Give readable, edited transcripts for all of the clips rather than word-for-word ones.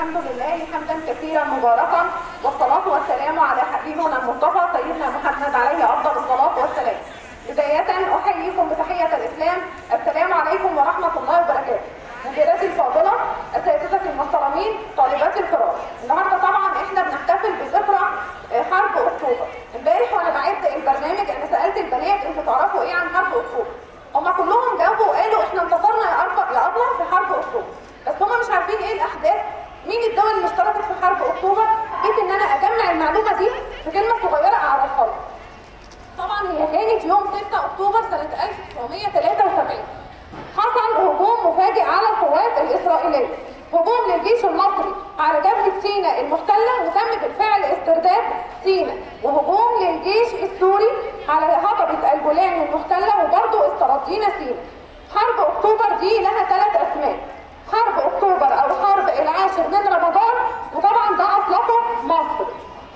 الحمد لله حمدا كثيرا مباركا، والصلاة والسلام على حبيبنا المصطفى سيدنا محمد عليه أفضل الصلاة والسلام. بداية أحييكم بتحية الإسلام، السلام عليكم ورحمة الله وبركاته. مديراتي الفاضلة، أساتذتي المحترمين، طالباتي الكرام، النهارده طبعا احنا بنحتفل بذكرى حرب أكتوبر. امبارح وأنا بعد البرنامج أنا سألت البنات أنتوا تعرفوا إيه عن حرب أكتوبر؟ هما كلهم جاوبوا وقالوا احنا انتصرنا يا أبلة في حرب أكتوبر، بس هما مش عارفين ايه الأحداث، مين الدول اللي اشتركت في حرب أكتوبر. حبيت إن أنا أجمع المعلومة دي في كلمة صغيرة أعرفها لكم. طبعا هي كانت يوم 6 أكتوبر سنة 1973 حصل هجوم مفاجئ على القوات الإسرائيلية، هجوم للجيش المصري على جبهة سيناء المحتلة وتم بالفعل استرداد سيناء، وهجوم للجيش السوري على هضبة الجولان المحتلة وبرضه استردينا سيناء. حرب أكتوبر دي لها 3 أسماء، حرب أكتوبر أو حرب العاشر من رمضان، وطبعا ده أطلقه مصر،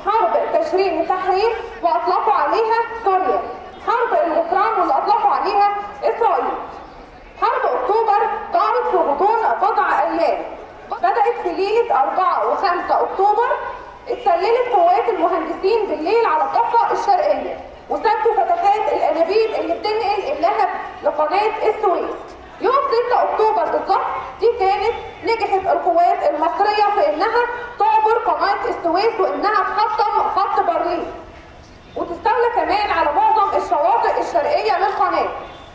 حرب تشرين التحرير وأطلقوا عليها سوريا، حرب الغفران واللي أطلقوا عليها إسرائيل. حرب أكتوبر دارت في غضون بضع أيام، بدأت في ليلة 4 و5 أكتوبر. اتسللت قوات المهندسين بالليل على الضفة الشرقية وسدوا فتحات الأنابيب اللي بتنقل اللهب لقناة السويس. يوم 6 أكتوبر بالظبط دي كانت نجحت القوات المصرية في إنها تعبر قناة السويس وإنها تحطم خط بارليف، وتستولى كمان على معظم الشواطئ الشرقية للقناة،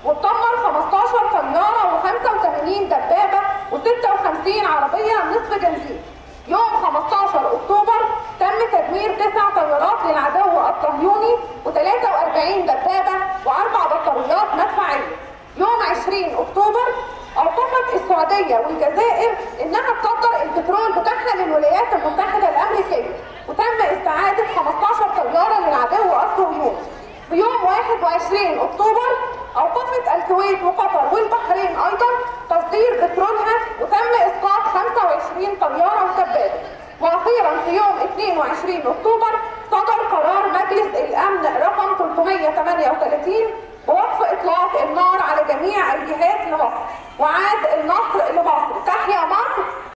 وتدمر 15 طيارة و85 دبابة و56 عربية نصف جنزير. يوم 15 أكتوبر تم تدمير 9 طيارات للعدو الصهيوني و43 دبابة و4 بطاريات مدفعية. يوم 20 أكتوبر أوقفت السعودية والجزائر إنها تصدر البترول بتاعها للولايات المتحدة الأمريكية، وتم استعادة 15 طيارة للعدو الصهيوني. في يوم 21 أكتوبر أوقفت الكويت وقطر والبحرين أيضا تصدير بترولها وتم إسقاط 25 طيارة ودبابة. وأخيرا في يوم 22 أكتوبر صدر قرار مجلس الأمن رقم 338 بوقف إطلاق النار على جميع الجهات لمصر، وعاد النصر لمصر. تحيا مصر.